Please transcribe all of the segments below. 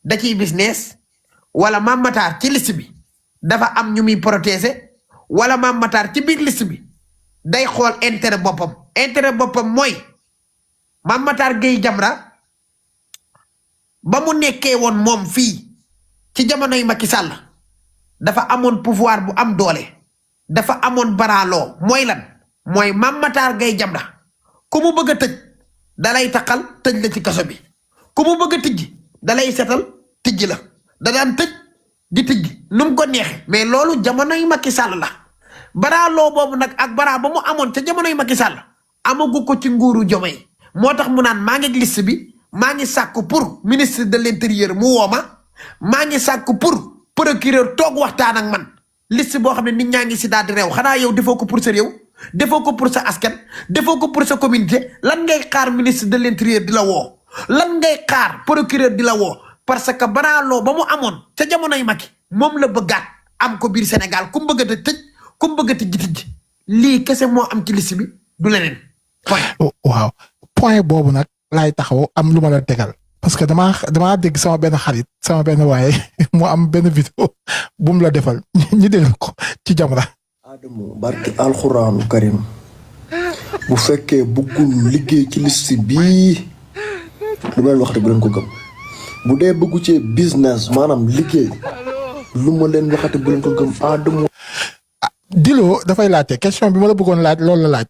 da ciy business wala Mame Matar ci liste bi dafa am ñu muy protéger wala Mame Matar ci biir liste bi day xool intérêt boppam mooy Mame Matar Gueye Jamra ba mu nekkee woon moom fii ci jamonoy Macky Sall dafa amoon pouvoir bu am doole dafa amoon baraaloo mooy lan mooy Mame Matar Gueye Jamra ku mu bëgg a tëj dalay taxal tëj la ci kaso bi ku mu bëgg a tijji dalay setal tijji la da daan tëj di tijji nu mu ko neexe mais loolu jamonoy Macky Sall la baraaloo boobu nag ak bara ba mu amoon ca jamonoy Macky Sall amagu ko ci nguuru Diomaye moo tax mu naan maa ngi liste bi maa ngi sàkku pour ministre de l'intérieur mu wooma maa ngi sàkku pour procureur toog waxtaan ak man liste boo xam ne nit ñaa ngi si daal di réew xanaa yow defoo ko pour sa réew defoo ko pour sa askan defoo ko pour sa communauté lan ngay xaar ministre de l'intérieur di la woo lan ngay xaar procureur di la woo parce que baraaloo ba mu amoon ca jamonoy Macky moom la bëggaat am ko biir Sénégal ku mu bëgg a tëj ku mu bëgg a tijji lii kese moo am ci liste bi du leneen point. waaw point boobu nag laay taxaw am lu ma la tegal parce que damaa dégg sama benn xarit sama benn waaye mu am benn vidéo bu mu la defal ñu dégg ko ci Jamra. Adamo barki alxuraanu karim bu fekkee bëggul liggéey ci liste bii lu ma leen waxati bu leen ko gëm bu dee bëggu ci business maanaam liggéey lu ma leen waxati bu leen ko gëm Adamo. Dilo dafay laajte question bi ma la bëggoon laaj loolu la laaj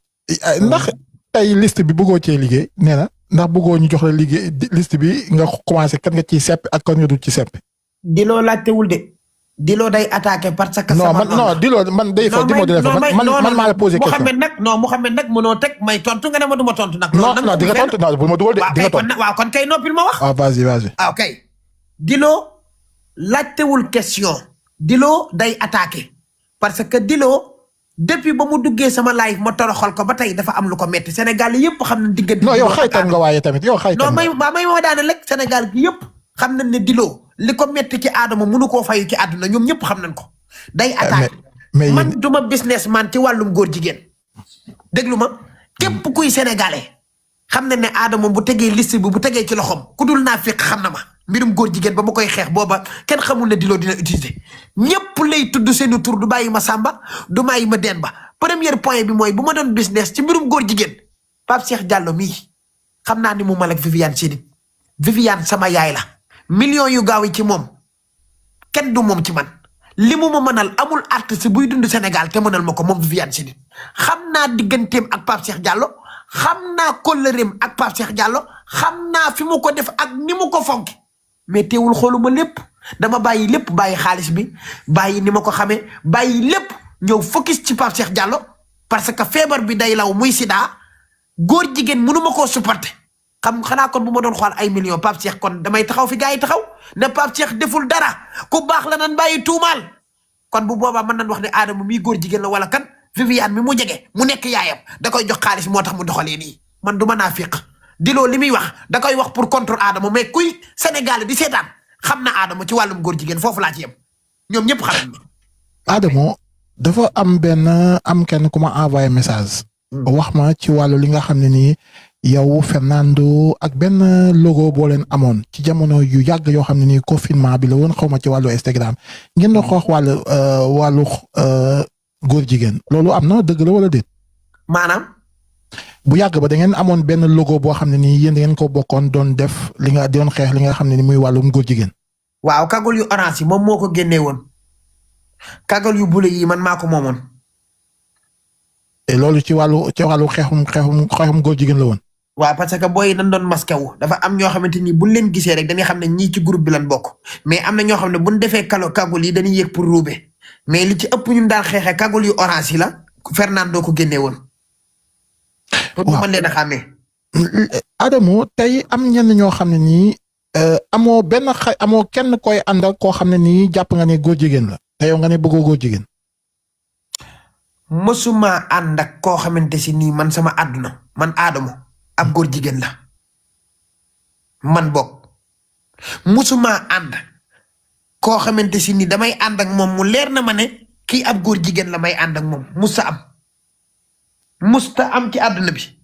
ndax tey liste bi bëggoo cee liggéey nee na ndax bëggoo ñu jox la liggéey liste bi nga commencé kan nga ciy sepp ak kan nga dul ci sepp. Dilo laajtewul de Dilo day attaqué parce que. non non Dilo man day fa man maa la posé question. Mouhamed nag mënoo teg may tontu nga ne ma du ma tontu nag. non di nga tontu non bu ma dugal de di nga tontu. waaw kon kay noppil ma wax. waaw vas-y. ok Dilo laajtewul question Dilo day attaqué parce que Dilo. depuis ba mu duggee sama live ma toroxal ko ba tey dafa am lu ko metti Sénégal yëpp xam nañ diggante. non yow xaytan nga waaye tamit yow xaytan non may ma daane lekk Sénégal gi yëpp xam nañ ne Dilo li ko metti ci Adama mënu koo fayu ci àdduna ñoom ñëpp xam nañ ko. day attaqué man duma businessman ci wàllum góor jigéen. déglu ma képp kuy sénégalais xam nañ ne Adama bu tegee liste bi bu tegee ci loxoom ku dul naa fekk xam na ma mbirum góor jigéen ba ma koy xeex booba kenn xamul ne Dilo dina utiliser ñëpp lay tudd seeni tur du bàyyi ma Samba du bàyyi ma Demba premier point bi mooy bu ma doon business ci mbirum góor jigéen Pape Cheikh Diallo mii xam naa ni mu mal ak Viviane Chidid Viviane sama yaay la millions yu gaaw yi ci moom kenn du moom ci man li mu ma mënal amul artiste buy dund Sénégal te mënal ma ko moom Viviane Chidid xam naa digganteem ak Pape Cheikh Diallo xam naa kóllëreem ak Pape Cheikh Diallo xam naa fi mu ko def ak ni mu ko fonk mais teewul xooluma lépp dama bàyyi lépp bàyyi xaalis bi bàyyi ni ma ko xamee bàyyi lépp ñëw focus ci Pape Cheikh Diallo parce que feebar bi day law muy sida góor jigéen mënu ma koo supporter xanaa kon bu ma doon xool ay millions Pape Cheikh kon damay taxaw fi gars yi taxaw ne Pape Cheikh deful dara ku baax la nan bàyyi tuumaal kon bu boobaa mën nañ wax ne Adama mii góor jigéen la wala kan Viviane mi mu jege mu nekk yaayam da koy jox xaalis moo tax mu doxalee nii man du ma naa fiq Dilo li muy wax da koy wax pour contre Adama mais kuy Sénégal di seetaan xam na Adama ci wàllum góor jigéen foofu laa ci yem ñoom ñëpp xam nañu. Adama dafa am kenn ku ma envoyé message. wax ma ci wàllu li nga xam ne nii yow Fernando ak benn logo boo leen amoon ci jamono yu yàgg yoo xam ne nii confinement bi la woon xaw ma ci wàllu Instagram ngeen doon xoox wàllu góor jigéen loolu am na dëgg la wala déet. maanaam. bu yàgg ba da ngeen amoon benn logo boo xam ne nii yéen da ngeen ko bokkoon doon def li nga doon xeex li nga xam ne ni muy wàllum góor jigéen. waaw kagul yu orange yi moom moo ko génnee woon kagul yu bule yi man maa ko moomoon. et loolu ci wàllu xeexum góor jigéen la woon. waaw parce que booy dañ doon masqué wu dafa am ñoo xamante ni buñ leen gisee rek dañuy xam ne ñii ci groupe bi lañ bokk mais am na ñoo xam ne buñ defee kagul yi dañuy yëg pour ruube mais li ci ëpp ñun daan xeexee kagul yu orange yi la Fernando ko génnee woon. pour ñu mën leen a xàmmee. Adamo tey am ñenn ñoo xam ne nii amoo kenn koy àndal koo xam ne nii jàpp nga ne góor jigéen la te yow nga ne bëggoo góor jigéen. mësuma ànd ak koo xamante si nii man sama àdduna man Adamo ab góor jigéen la man bokk mësuma ànd koo xamante si nii damay ànd ak moom mu leer na ma ne kii ab góor jigéen la may ànd ak moom musta am ci àdduna bi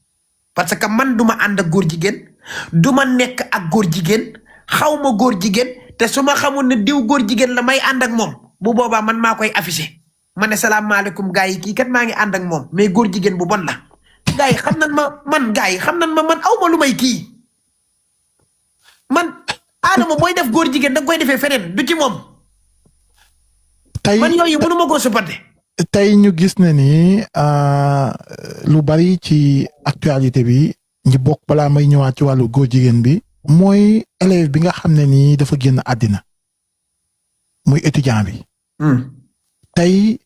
parce que man duma ànd ak góor jigéen duma nekk ak góor jigéen xaw ma góor jigéen te su ma xamul ne diw góor jigéen la may ànd ak moom bu boobaa man maa koy affiché ma ne salaamaaleykum gars yi kii kat maa ngi ànd ak moom mais góor jigéen bu bon la gars yi xam nan ma man gars yi xam nan ma man aw ma lu may kii man Adama booy def góor jigéen da nga koy defee feneen du ci moom. tey man yooyu mënu ma koo supporter. tey ñu gis ne ni lu bari ci actualité bi ñi bokk balaa may ñëwaat ci wàllu góor jigéen bi mooy élève bi nga xam ne nii dafa génn àddina muy étudiant bi. tey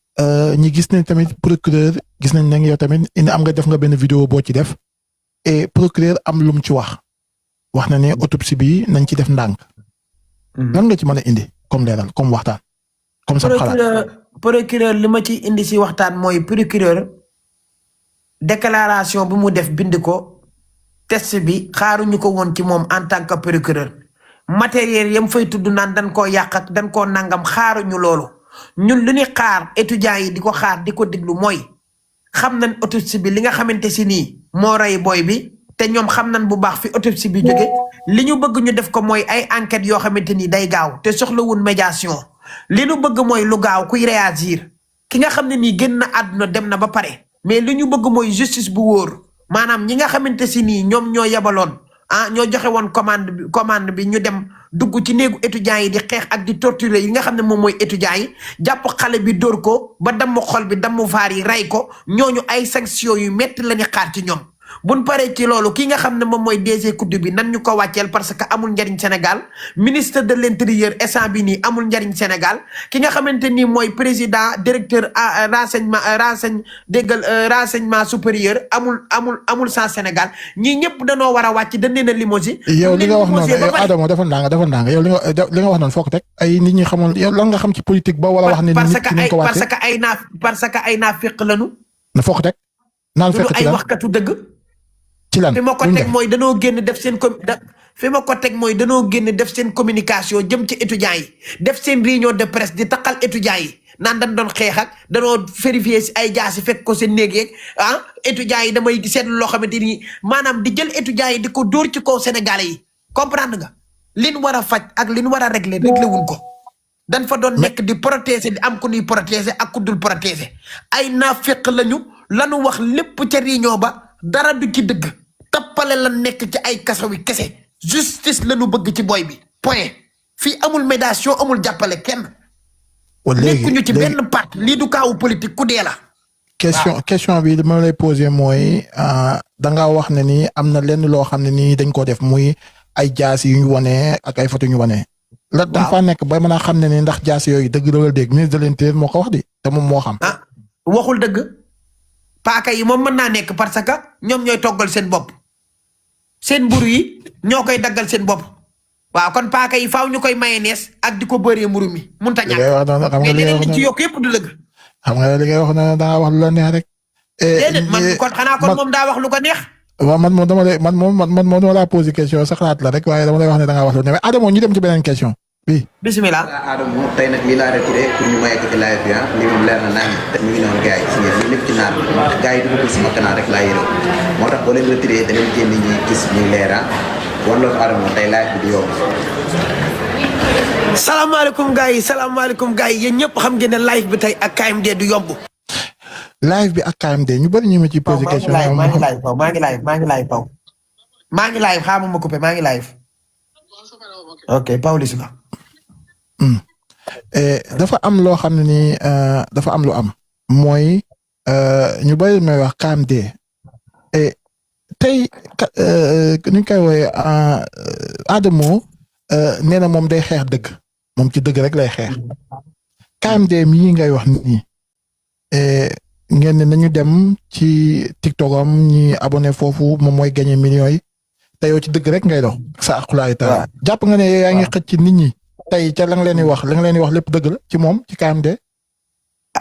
ñi gis nañ tamit procureur gis nañ ne yow tamit am nga def nga benn vidéo boo ci def et procureur am lu mu ci wax na ne autopsie bi nañ ci def ndànk. lan nga ci mën a indi comme leeral comme waxtaan. comme sa xalaat procureur li ma ci indi si waxtaan mooy procureur déclaration bi mu def bind ko test bi xaaruñu ko woon ci moom en tant que procureur matériel yam fay tudd naan dañ koo yàq ak dañ koo nangam xaaruñu loolu ñun lu ñuy xaar étudiants yi di ko xaar di ko déglu mooy xam nañ autopsie bi li nga xamante si nii moo rey booy bi te ñoom xam nañ bu baax fi autopsie bi jóge li ñu bëgg ñu def ko mooy ay enquêtes yoo xamante ni day gaaw te soxlawul médiation li ñu bëgg mooy lu gaaw kuy réagir ki nga xam ne nii génn na àdduna dem na ba pare mais li ñu bëgg mooy justice bu wóor maanaam ñi nga xamante si nii ñoom ñoo yebaloon ñoo joxe woon commande bi ñu dem dugg ci néegu étudiants yi di xeex ak di torturer yi nga xam ne moom mooy étudiants yi jàpp xale bi dóor ko ba damm xol bi damm faar yi rey ko ñooñu ay sanctions yu metti la ñu xaar ci ñoom. buñ paree ci loolu ki nga xam ne moom mooy DG Kudd bi nan ñu ko wàcceel parce que amul njariñ Sénégal ministre de l'intérieur instant bi nii amul njariñ Sénégal ki nga xamante ni mooy président directeur renseignement supérieur amul sans Sénégal ñii ñëpp danoo war a wàcc dañ leen a limogé. yow li nga wax noonu yow Adama dafa ndànk yow li nga wax noonu foog teg ay nit ñi xamoon yow lan nga xam ci politique ba wala wax ne nit ki nañ ko wàcce parce que ay naafiq lañu. na foog teg naan fekk ci ay waxkatu dëgg. ci lan fi ma ko teg mooy danoo génn def seen fi ma ko teg mooy danoo génn def seen communication jëm ci étudiants yi def seen réunion de presse di taqal étudiants yi naan dañ doon xeex ak danoo vérifier si ay jaasi fekk ko seen néeg yeeg étudiants yi damay seetlu loo xamante ni maanaam di jël étudiants yi di ko dóor ci kaw Sénégalais yi comprendre nga liñ war a faj ak liñ war a réglé wuñ ko dañ fa doon nekk di protéger di am ku ñuy protéger ak ku dul protéger ay naafeq lanu wax lépp ca réunion ba dara du ci dëgg tappale la nekk ci ay kaso wi kese justice la ñu bëgg ci boy bi point fii amul médiation amul jàppale kenn. nekkuñu ci benn part lii du kaawu politique ku dee la. question bi li ma lay posé mooy da nga wax ne ni am na lenn loo xam ne nii dañ ko def muy ay jaas yu ñu wane ak ay photo yu ñu wane. la dañ faa nekk ba mën a xam ne ni ndax jaas yooyu dëgg la wala dégg ministre de l'intérieur moo ko wax di te moom moo xam. waxul dëgg paaka yi moom mën naa nekk parce que ñoom ñooy toggal seen bopp. seen mburu yi ñoo koy daggal seen bopp waaw kon paaka yi faaw ñu koy mayonnaise ak di ko bëree mburu mi mun ta ñàkk mais leneen ci yokk yëpp du dëgg. xam nga li ngay wax ne daa wax lu la neex rek. déedéet man kon xanaa kon moom daa wax lu ko neex. waaw man moom dama laa posé question sa xalaat la rek waaye dama lay wax ne da ngaa wax lu ne mais Adamo ñu dem ci beneen question bi. bisimilah. Adamo tey nag lii laa retiré pour ñu maye ko ci live bi lii moom leer na naan ñu ngi noonu gars yi si ngeen lépp ci naan gars yi dugg sama canal rek laa yërëm moo tax boo leen retiré da leen génn ñi gis muy leera wan loolu Adamo tey live bi di yomb. salaamaaleykum gars yi yéen ñëpp xam ngeen ne live bi tey ak KMD du yomb. live bi ak KMD ñu bëri ñu ma ci posé question. maa ngi live xaaral ma coupé maa ngi live. ok Pawlish la. dafa am loo xam ne ni dafa am lu am mooy ñu bëri may wax KMD tey ni ñu koy wooye Adamo nee na moom day xeex dëgg moom ci dëgg rek lay xeex KMD mii ngay wax nii ngeen ne nañu dem ci TikTok am ñi abonné foofu moom mooy gagné millions yi te yow ci dëgg rek ngay dox sa akulaay taala jàpp nga ne yaa ngi xëcc ci nit ñi tey ca la nga leen di wax lépp dëgg la ci moom ci KMD.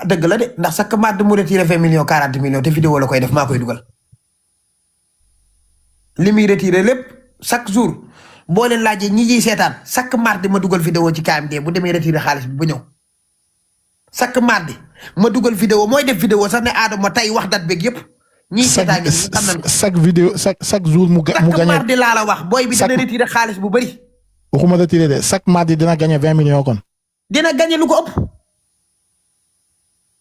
dëgg la de ndax chaque mois mu retiré 20 millions 40 millions te vidéo la koy def maa koy dugal li muy retiré lépp chaque jour boo leen laajee ñi ciy seetaan chaque mardi ma dugal vidéo ci KMD bu demee retiré xaalis bi ba ñëw chaque mardi ma dugal vidéo mooy def vidéo sax ne Adama tey wax dat beeg yëpp. ñii seetaan gi xam nañ ko chaque vidéo chaque jour mu gagné chaque mardi laa la wax booy bi dana retiré xaalis bu bëri. waxuma retiré de chaque mardi dina gagné 20 millions kon. dina gagné lu ko ëpp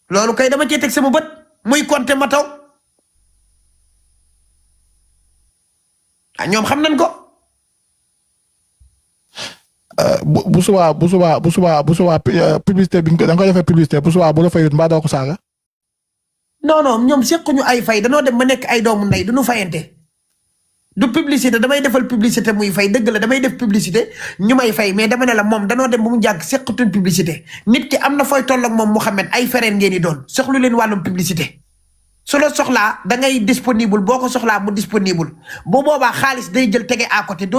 loolu kay dama cee teg sama bët muy compter ma taw ñoom xam nañ ko. bu subaa publicité bi da nga koy defee publicité bu subaa bu la fayut mbaa doo ko saaga. non ñoom sequñu ay fay danoo dem ba nekk ay doomu ndey du ñu fayante du publicité damay defal publicité muy fay dëgg la damay def publicité ñu may fay mais dama ne la moom danoo dem ba mu jàgg seqatuñ publicité nit ki am na fooy toll ak moom Mouhamed ay fereen ngeen di doon soxlu leen wàllum publicité su la soxlaa da ngay disponible boo ko soxlaa mu disponible bu boobaa xaalis day jël tege à côté doon